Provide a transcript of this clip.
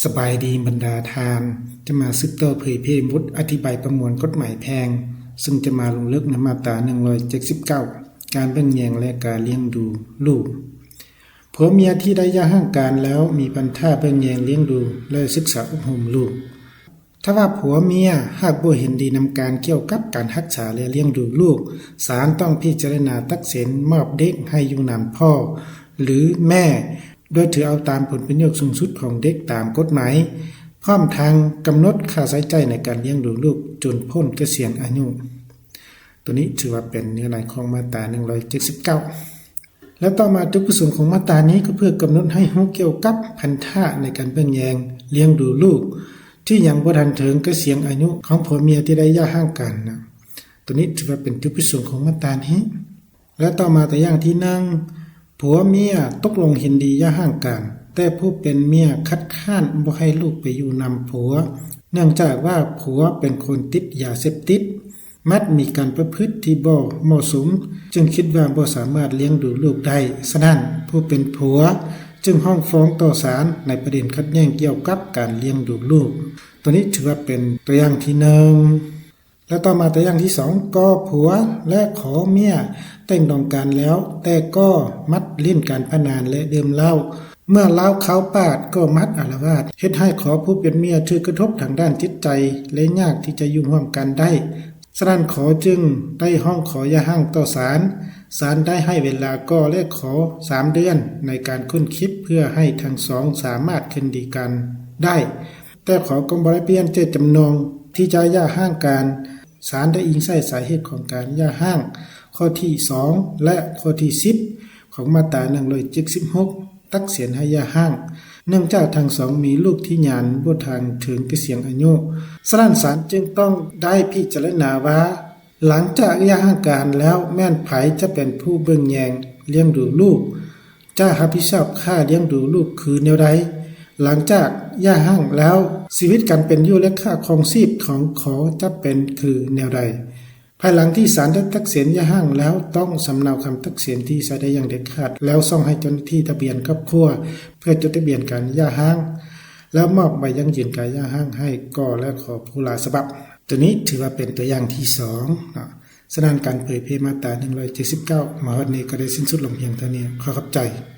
ສະບາຍດີບັນດາທ່ານ, ຈະມາສືບຕໍ່ເຜີຍແຜ່ບົດອະທິບາຍປະມວນກົດໝາຍແພ່ງ, ເຊິ່ງຈະມາລົງເລິກໃນມາດຕາໜຶ່ງຮ້ອຍເຈັດສິບເກົ້າ ການເບິ່ງແຍງ ແລະ ການລ້ຽງດູລູກ. ຜົວເມຍທີ່ໄດ້ຢ່າຮ້າງກັນແລ້ວ ມີພັນທະເບິ່ງແຍງລ້ຽງດູ ແລະ ສຶກສາອົບຮົມລູກ. ຖ້າວ່າຜົວເມຍຫາກບໍ່ເຫັນດີນຳກັນກ່ຽວກັບການຮັກສາ ແລະ ລ້ຽງດູລູກ, ສານຕ້ອງພິຈາລະນາຕັດສິນມອບເດັກໃຫ້ຢູ່ນຳພໍ່ ຫຼື ແມ່ ໂດຍຖືເອົາຕາມຜົນປະໂຫຍດສູງສຸດຂອງເດັກຕາມກົດໝາຍ, ພ້ອມທັງກຳນົດຄ່າໃຊ້ຈ່າຍໃນການລ້ຽງດູລູກຈົນພົ້ນກະສຽນອາຍຸ. ໂຕນີ້ຖືວ່າເປັນເນື້ອໃນຂອງມາດຕາໜຶ່ງຮ້ອຍເຈັດສິບເກົ້າ. ແລະ ຕໍ່ມາ ຈຸດປະສົງຂອງມາດຕານີ້ກໍເພື່ອກຳນົດໃຫ້ຮູ້ກ່ຽວກັບພັນທະໃນການເບິ່ງແຍງລ້ຽງດູລູກ ທີ່ຍັງບໍ່ທັນເຖິງກະສຽນອາຍຸຂອງຜົວເມຍທີ່ໄດ້ຢ່າຮ້າງກັນນະ. ໂຕນີ້ຖືວ່າເປັນຈຸດປະສົງຂອງມາດຕານີ້. ແລະ ຕໍ່ມາຕົວຢ່າງທີໜຶ່ງ, ຜົວເມຍຕົກລົງເຫັນດີຢ່າຮ້າງກັນ, ແຕ່ຜູ້ເປັນເມຍຄັດຄ້ານບໍ່ໃຫ້ລູກໄປຢູ່ນຳຜົວ, ເນື່ອງຈາກວ່າຜົວເປັນຄົນຕິດຢາເສບຕິດ, ມັກມີການປະພຶດທີ່ບໍ່ເໝາະສົມ, ຈຶ່ງຄິດວ່າບໍ່ສາມາດລ້ຽງດູລູກໄດ້. ສະນັ້ນ, ຜູ້ເປັນຜົວຈຶ່ງຮ້ອງຟ້ອງຕໍ່ສານໃນປະເດັນຂັດແຍ່ງກ່ຽວກັບການລ້ຽງດູລູກ. ໂຕນີ້ຖືວ່າເປັນຕົວຢ່າງທີໜຶ່ງ. ແລະ ຕໍ່ມາຕົວຢ່າງທີສອງ, ກໍຜົວ ແລະ ຂໍເມຍແຕ່ງດອງກັນແລ້ວ, ແຕ່ກໍມັກຫຼິ້ນການພະນັນ ແລະ ດື່ມເຫຼົ້າ. ເມື່ອລາວຄາວປາດກໍມັກອາລະວາດ, ເຮັດໃຫ້ຂໍຜູ້ເປັນເມຍຖືກກະທົບທາງດ້ານຈິດໃຈ ແລະ ຍາກທີ່ຈະຢູ່ຮ່ວມກັນໄດ້. ສະນັ້ນ ຂໍຈຶ່ງໄດ້ຮ້ອງຂໍຢ່າຮ້າງຕໍ່ສານ. ສານໄດ້ໃຫ້ເວລາກໍ ແລະ ຂໍສາມເດືອນໃນການຄົ້ນຄິດ ເພື່ອໃຫ້ທັງສອງສາມາດຄືນດີກັນໄດ້. ແຕ່ຂໍກໍບໍ່ໄດ້ປ່ຽນເຈດຈຳນົງທີ່ຈະຢ່າຮ້າງກັນ. ສານໄດ້ອີງໃສ່ສາເຫດຂອງການຢ່າຮ້າງ ຂໍ້ທີສອງ ແລະ ຂໍ້ທີສິບ ຂອງມາດຕາໜຶ່ງຮ້ອຍເຈັດສິບຫົກ ຕັດສິນໃຫ້ຢ່າຮ້າງ ເນື່ອງຈາກທັງສອງມີລູກທີ່ຍັງບໍ່ທັນເຖິງກະສຽນອາຍຸ. ສະນັ້ນ ສານຈຶ່ງຕ້ອງໄດ້ພິຈາລະນາວ່າ ຫຼັງຈາກຢ່າຮ້າງກັນແລ້ວ ແມ່ນໃຜຈະເປັນຜູ້ເບິ່ງແຍງລ້ຽງດູລູກ? ຈະຮັບຜິດຊອບຄ່າລ້ຽງດູລູກຄືແນວໃດ? ຫຼັງຈາກຢ່າຮ້າງແລ້ວ ຊີວິດການເປັນຢູ່ ແລະ ຄ່າຄອງຊີບຂອງຂໍຈະເປັນຄືແນວໃດ? ພາຍຫຼັງທີ່ສານໄດ້ຕັດສິນຢ່າຮ້າງແລ້ວ ຕ້ອງສຳເນົາຄຳຕັດສິນທີ່ໃຊ້ໄດ້ຢ່າງເດັດຂາດ ແລ້ວສົ່ງໃຫ້ເຈົ້າໜ້າທີ່ທະບຽນຄອບຄົວ ເພື່ອຈົດທະບຽນການຢ່າຮ້າງ ແລ້ວມອບໃບຢັ້ງຢືນການຢ່າຮ້າງໃຫ້ກໍ ແລະ ຂໍຜູ້ລະສະບັບ. ໂຕນີ້ຖືວ່າເປັນຕົວຢ່າງທີສອງເນາະ. ສະນັ້ນ ການເຜີຍແຜ່ມາດຕາໜຶ່ງຮ້ອຍເຈັດສິບເກົ້າ ມາຮອດນີ້ກໍໄດ້ສິ້ນສຸດລົງພຽງເທົ່ານີ້. ຂໍຂອບໃຈ.